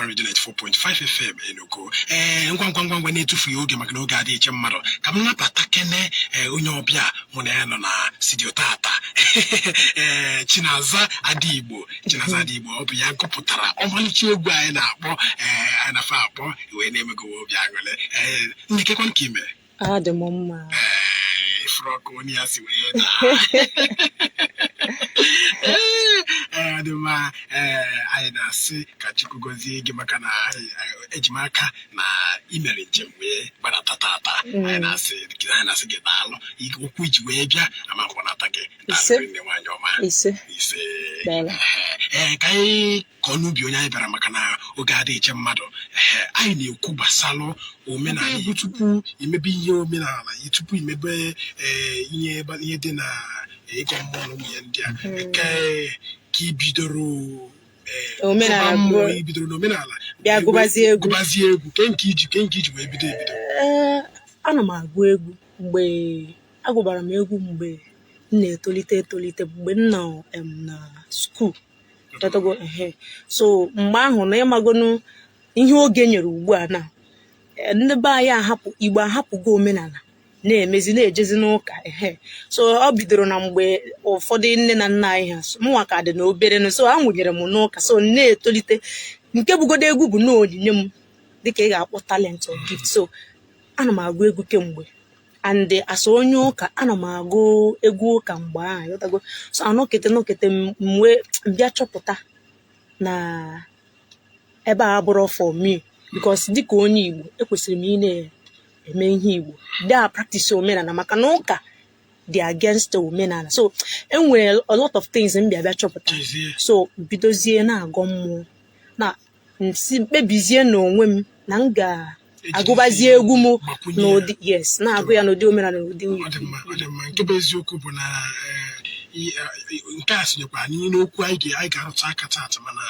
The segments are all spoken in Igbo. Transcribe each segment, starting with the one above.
Urban Radio 94.5 FM Enugu. Ee, ngwa ngwa ngwa ngwa, na-etufughị oge, maka na oge adịghị eche mmadụ, ka m nabata kene onye ọbịa mụ na ya nọ na studio tata, ee, Chinaza Adigbo. Chinaza Adigbo, ọ bụ ya gụpụtara ọmalịcha egwu anyị na-akpọ, ee, anyị na-afa akpọ wee na-emegowe obi aṅụrị. Ee, nnekekwa nke ime? Adị m mma. Ee, ifuru ọkụ onye ya si wee daa. Ee, ọ dị mma. Ee, anyị na-asị ka Chukwu gọzie gị, maka na eji m aka na imere njem wee gbadata tata. Anyị na-asị gị daalụ. Okwu iji wee bịa ama mkpọnata gị. Ise. Daalụ nne, nwaanyị ọma. Ise. Ise. Daalụ. Ee, ka anyị kọọ n'ubi onye anyị bịara, maka na oge adịghị eche mmadụ. Ee, anyị na-ekwu gbasalụ omenala egwu. Tupu imebe ihe omenala, tupu imebe ihe dị na ịgọ mmụọ na ụmụ ya ndị a, ka i bidoro Omenala. Gụba mmụọ, i bidoro n'omenala Bịa gụbazie egwu. Gụbazie egwu. Ke nke iji wee bido ebido? Ee, ana m agụ egwu mgbe agụbara m egwu mgbe m na-etolite etolite, mgbe m nọ na school. Chọtago? Ehe, so mgbe ahụ na ịmagonu ihe oge nyere ugbu a na ndị be anyị ahapụ Igbo, ahapụgo omenala, na-emezi na-ejezi n'ụka. Ehe, so ọ bidoro na mgbe ụfọdụ nne na nna anyị ha, mụnwa ka dị na obere nụ, so a nwụnyere m n'ụka, so m na-etolite. Nke bụgodo egwu bụ na onyinye m, dịka ị ga-akpọ talent or gift. So ana m agụ egwu kemgbe, and as onye ụka, ana m agụ egwu ụka mgbe ahụ, ịghọtago? So anọkete nọkete, m wee bịa chọpụta na ebe a abụrọ for me, because dịka onye Igbo, ekwesịrị m ị na-eme ihe Igbo dị a practice omenala, maka na ụka dị against omenala. So enwere a lot of things m bịa bịa chọpụta. Chezie. So bidozie na-agọ mmụọ na nsi kpebizie n'onwe m na m ga-agụbazie egwu m Gbakwunye ya. n'ụdị, yes, na-agụ ya n'ụdị omenala, n'ụdị Ọ dị mma, ọ dị mma. Nke bụ eziokwu bụ na nke a sonyekwara n'ihe n'okwu anyị ga-arụtụ aka taata, mana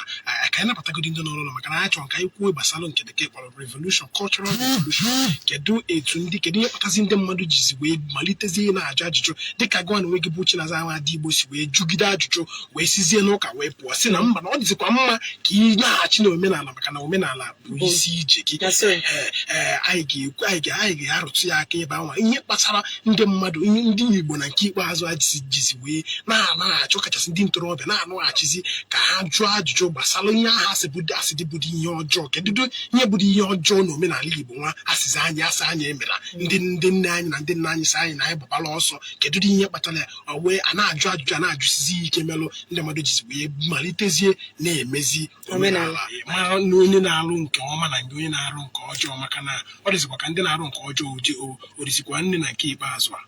ka anyị nabatagodi ndị nọ n'ụlọ, maka na anyị chọrọ ka anyị kwuo gbasara nke bekee kpọrọ revolution, cultural revolution. Kedu etu ndị, kedu ihe kpatazi ndị mmadụ jizi wee malitezie na-ajụ ajụjụ, dịka gụọ na onwe gị bụ Chinaza nwa Adigbo si wee jụgide ajụjụ, wee sizie n'ụka wee pụọ, si na mba, na ọ dịzikwa mma ka ị na-achị na omenala, maka na omenala bụ isi ije gị? Yes, sir. Ee, anyị ga-ekwu, anyị ga-arụtụ ya aka ebe anwa, ihe kpatara ndị mmadụ, ihe ndị Igbo na nke ikpeazụ a jizi wee na-anaghachi, ọkachasị ndị ntorobịa na-anụghachizi ka ha jụọ ajụjụ gbasara ihe ahụ asị bụ asị dị bụdị ihe ọjọọ. Kedu ihe bụdị ihe ọjọọ na omenala Igbo nwa asịzi anyị asị anyị emela, ndị nne anyị na ndị nna anyị sị anyị na anyị gbabala ọsọ? Kedu ihe kpatara ya? Ọ wee a na-ajụ ajụjụ, a na-ajụsizi ya ike, melụ ndị mmadụ jizi wee malitezie na-emezi omenala, mara na onye na-arụ nke ọma na ndị onye na-arụ nke ọjọọ, maka na ọ dịzikwa ka ndị na-arụ nke ọjọọ o dịzikwa nne na nke ikpeazụ a.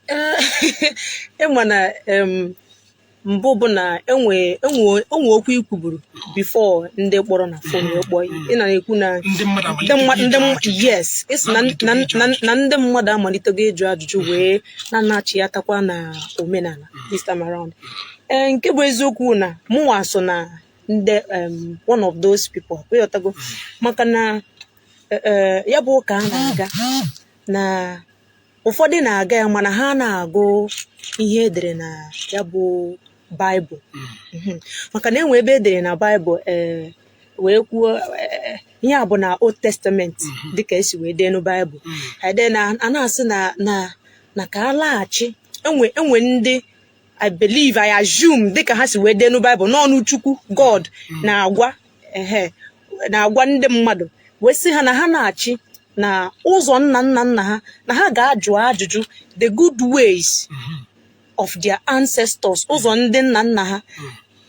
Ịma na mbụ bụ na enwe okwu ikwuburu before ndị kpọrọ na phone wee kpọọ. Ị na-ekwu na ndị mmadụ ndị amalitego ndị ịjụ ajụjụ. Yes, ịsị na na ndị mmadụ amalitego ịjụ ajụjụ wee na-anachiatakwa na omenala this time around. Ee, nke bụ eziokwu na mụnwa so na ndị one of those people, ịghọtago? Maka na ya bụ ụka a na-aga na ụfọdụ na-aga ya, mana ha na-agụ ihe edere na ya bụ Baịbụl. Maka na enwe ebe edere na Baịbụl, ee, wee kwuo, ihe a bụ na Old Testament, dịka esi wee dee na Baịbụl, ede na a na-asị na ka a laghachi. Enwe ndị, I believe, I assume, dịka ha si wee dee na Baịbụl n'ọnụ Chukwu, God na-agwa, ehe, na-agwa ndị mmadụ wee sị ha na ha na-achị na ụzọ nna nna nna ha, na ha ga-ajụ ajụjụ the good ways of their ancestors, ụzọ ndị nna nna ha,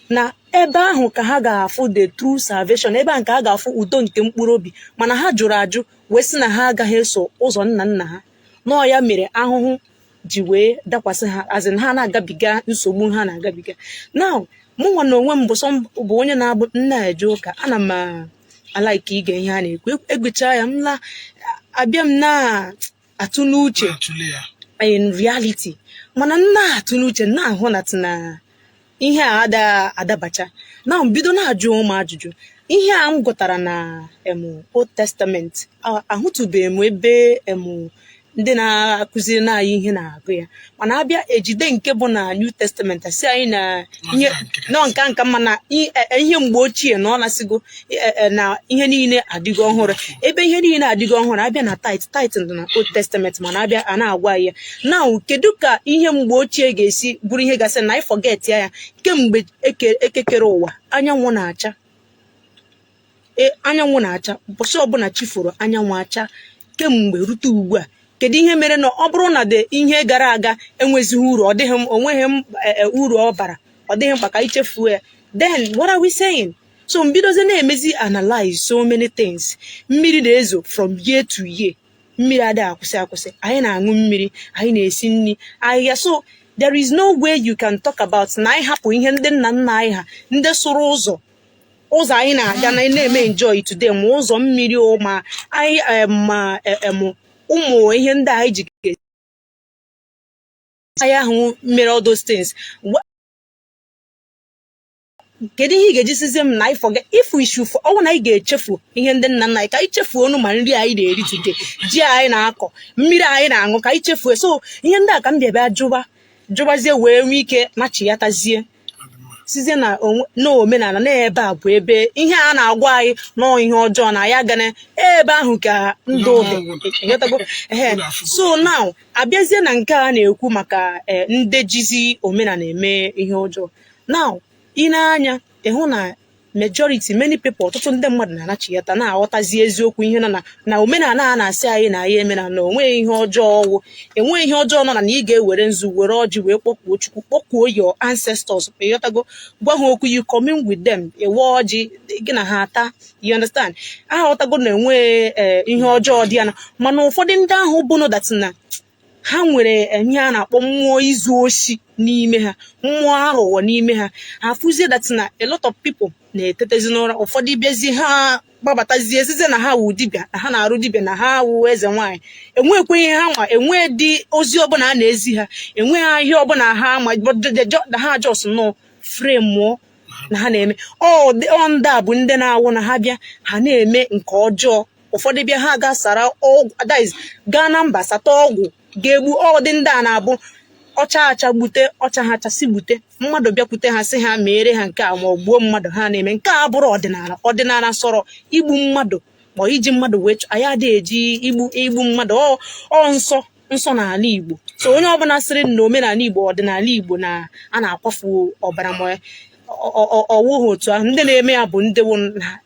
na ebe ahụ ka ha ga-afụ the true salvation, ebe ahụ ka ha ga-afụ udo nke mkpụrụ obi. Mana ha jụrụ ajụ wee sị na ha agaghị eso ụzọ nna nna ha, nọọ ya mere ahụhụ ji wee dakwasị ha, as in ha na-agabiga nsogbu ha na-agabiga now. Mụnwa na onwe m bụ sọ bụ onye na-abụ nna eje ụka, ana m a-like ige ihe a na-ekwu. Egụchaa ya, m la abịa, m na-atụ n'uche Na-atụle ya. In reality, mana m na-atụ n'uche, m na-ahụ na ihe a ada adabacha na m bido na-ajụ ụmụ ajụjụ. Ihe a m gụtara na Old Testament, ahụtụbeghị m ebe Ndị na-akụziri na anyị ihe na-agụ ya, mana abịa ejide nke bụ na New Testament, si anyị na ihe nọ nka mma na ihe mgbe ochie na ọ lasịgo, na ihe niile adịgo ọhụrụ. Ebe ihe niile adịgo ọhụrụ, abịa na tithe dị na Old Testament, mana abịa a na-agwa anyị ya now, kedu ka ihe mgbe ochie ga-esi bụrụ ihe gasị na anyị forget ya kemgbe ekekere ụwa? Anyanwụ na-acha, anyanwụ na-acha ụbọchị ọbụla chi foro, anyanwụ acha kemgbe rute ugbu a. Kedu ihe mere na ọ bụrụ na de ihe gara aga enwezighị uru, ọ dịghị onweghị uru ọ bara, ọ dịghị mkpa ka anyị chefuo ya? Then what are we saying? So mbidozie na-emezi analyze so many things. Mmiri na-ezo from year to year, mmiri adịghị akwụsị akwụsị. Anyị na-aṅụ mmiri, anyị na-esi nri, ahịhịa. So there is no way you can talk about na anyị hapụ ihe ndị nna nna anyị ha, ndị sụrụ ụzọ, ụzọ anyị na-aga na na-eme enjoy today, ma ụzọ mmiri o, ma anyị ma ụmụ ihe ndị anyị ji anyị ahụ mere all those things. Kedu ihe ị ga-eji sizie m na anyị forget? If we should, ọ na anyị ga-echefu ihe ndị nna nna anyị, ka anyị chefuo ọnụ ma nri anyị na-eri today, ji anyị na-akọ, mmiri anyị na-aṅụ, ka anyị chefuo. So ihe ndị a ka m bịa bịa jụba jụbazie, wee nwee ike nachiyatazie, sizie na n'omenala na ebe a bụ ebe ihe a na-agwa anyị nọọ ihe ọjọọ na ya gana ebe ahụ ka ndụ dị. Ịghọtago? Ehe. So now abịazie na nke a na-ekwu maka ndị jizi omenala eme ihe ọjọọ. Now ị na-anya ịhụ na majority, many people, ọtụtụ ndị mmadụ na-anachiyata, na-aghọtazi eziokwu ihe nọ na omenala a na-asị anyị na anyị emena, na onweghị ihe ọjọọ ọwụ, enweghị ihe ọjọọ nọ na ị ga-ewere nzu, were ọjị, wee kpọkuo Chukwu, kpọkuo your ancestors, ịghọtago, gwa ha okwu, you commune with them, ewe ọjị gị na ha ata, you understand? Aghọtago na enweghị ihe ọjọọ dị ya na, mana ụfọdụ ndị ahụ bụ no that na ha nwere ihe a na-akpọ mmụọ izu oshi n'ime ha, mmụọ aghụghọ n'ime ha. Ha fụzie that na a lot of people na-etetezi n'ụra, ụfọdụ bịazie, ha gbabatazie, sizie na ha wụ dibịa, na ha na-arụ dibịa, na ha wụ eze nwaanyị. Enwekwe ihe ha nwa, enwe dị ozi ọbụla a na-ezi ha, enweghị ahịa ọbụla ha ma, but na ha just nọ frame mụọ na ha na-eme. Ọ ndị a bụ ndị na-awụ na ha bịa, ha na-eme nke ọjọọ. Ụfọdụ bịa, ha ga-asara ọgwụ, that is, gaa na mba sata ọgwụ ga-egbu. Ọ dị ndị a na-abụ ọcha acha gbute ọcha, ha achasị gbute mmadụ, bịakwute ha, sị ha meere ha nke a ma ọ gbuo mmadụ. Ha na-eme nke a bụrụ ọdịnala. Ọdịnala sọrọ igbu mmadụ ma iji mmadụ wee anyị adịghị eji igbu mmadụ. Ọ nsọ nsọ n'ala Igbo. So onye ọbụla sịrị na omenala Igbo, ọdịnala Igbo, na a na-akwafu ọbara, ma ọwụghị otu ahụ, ndị na-eme ya bụ ndị wụ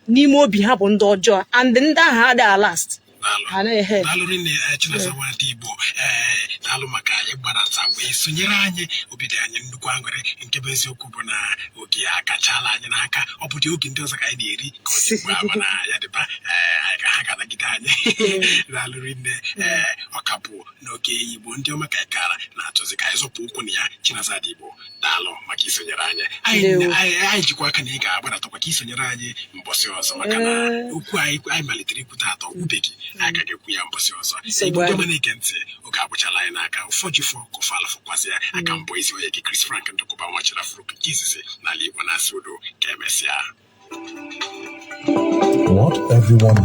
n'ime obi ha bụ ndị ọjọọ, and ndị ahụ adịghị last. Ha na-ehe. Daalụ rinne, Chinasa Nwada Igbo. Ee, daalụ maka ịgbadata wee sonyere anyị. Obi dị anyị nnukwu aṅụrị. Nke bụ eziokwu bụ na oge akachala anyị n'aka. Ọ bụ dị oge ndị ọzọ ka anyị na-eri ka ọ dị ugbu a, mana ya dịba, ee, anyị ka ha ga-anagide anyị. Daalụ rinne. Ee, ọ ka bụ n'oge Igbo ndị ọma ka anyị kara na-achọzi ka anyị zọpụ ụkwụ na ya. Chinasa Ada Igbo, daalụ maka isonyere anyị. Ndewo. Anyị jikwa aka na ị ga-agbadatakwa ka isonyere anyị mbọsị ọzọ, maka na okwu anyị malitere ikwu taata ọgwụbeghị. Anyị ka ga-ekwu ya mbọsị ọzọ. Nsogbu Igbo ndị ọma adị. na-ege ntị, oge agwụchala anyị n'aka. Ụfọdụ fọ ka ofe alụfụkwazị ya aka mbụ. Ezi onye gị, Chris Frank Ndụkụba nwachara furu nke izizi n'ala Igbo, na-asị udo, ka emesịa. What everyone